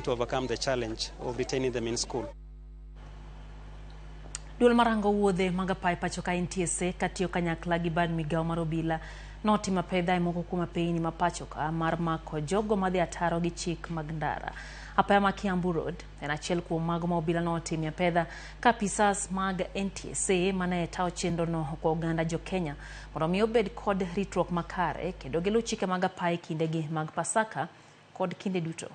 To overcome the challenge of retaining them in school. Duol marango wuodhe mag apaya pacho ka NTSA katiyo kanyakla gi bad migawo mar obila notimo apedha e moko kuom apeyni ma pacho ka mar mako jogo madhi ataro gi chik mag ndara. Apaya ma Kiambu Road en achiel kuom mago ma obila notime apedha ka apisas mag NTSA mane tayo chenrono okwa oganda jo Kenya mondo omi obed kod ritruok makare kendo giluw chike mag apaya e kindegi mag Pasaka kod kinde duto.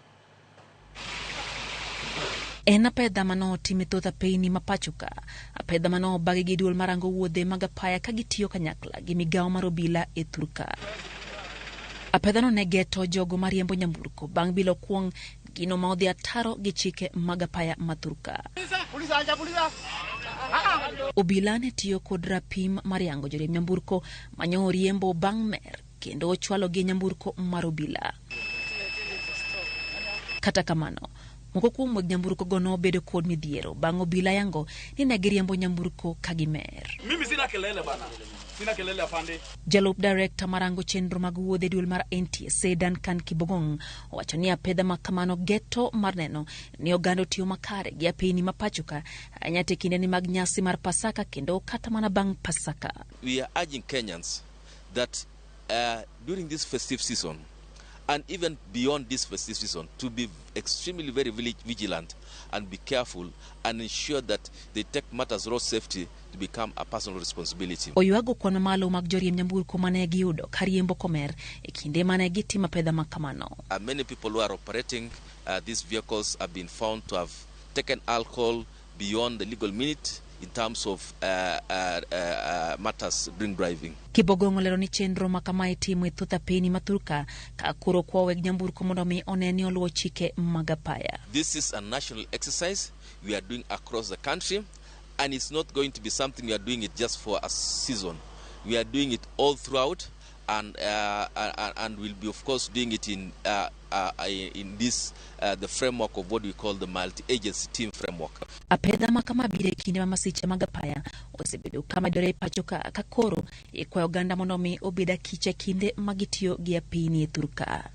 En apedha mane otim e thoth apeyni ma pacho ka. Apedha mane obagi gi duol marango wuodhe mag apaya ka gitiyo kanyakla gi migawo mar obila e thurka. Apedhano ne geto jogo mariembo nyamburko bang' bilo kuong' gino ma odhi ataro gi chike mag apaya ma thurka. Obila ne tiyo kod rapim mar yango joriemb nyamburko manyo riembo bang' mer kendo chwalogi e nyamburko mar obila. Kata kamano, moko kuom weg nyamburko go nobedo kod midhiero bang' obila yango ni ne giriembo nyamburko ka gimer. Mimi sina kelele bana. Sina kelele, afande. Jalup director marango chenro mag wuodhe duol mar NTSA Duncan Kibogong owacho ni apedha ma kamano geto mar neno ni oganda otiyo makare gi apeyni ma pacho ka ahinya te kindeni mag nyasi mar Pasaka kendo kata mana bang' Pasaka. We are urging Kenyans that during this festive season and even beyond this festive season to be extremely very vigilant and be careful and ensure that they take matters road safety to become a personal responsibility. Oywago kwan mamalo mag joriemb nyamburko mane giyudo ka riembo komer e kinde mane gitimo apedha ma kamano. Many people who are operating these vehicles have been found to have taken alcohol beyond the legal limit in terms of matters drink driving. Kibogong olero ni chenro ma kama itimo e thoth apeyni ma thurka ka koro kwa weg nyamburko mondo mi one ni oluwo chike mag apaya. This is a national exercise we are doing across the country, and it's not going to be something we are doing it just for a season. We are doing it all throughout, and we'll be, of course, doing it in this the framework of what we call the multi-agency team framework. Apedha ma kama biro e kinde ma masiche mag apaya osebedo ka medore e pacho ka ka koro ikwayo oganda mondo mi obed akicha kinde ma gitiyo gi apeyni e thurka.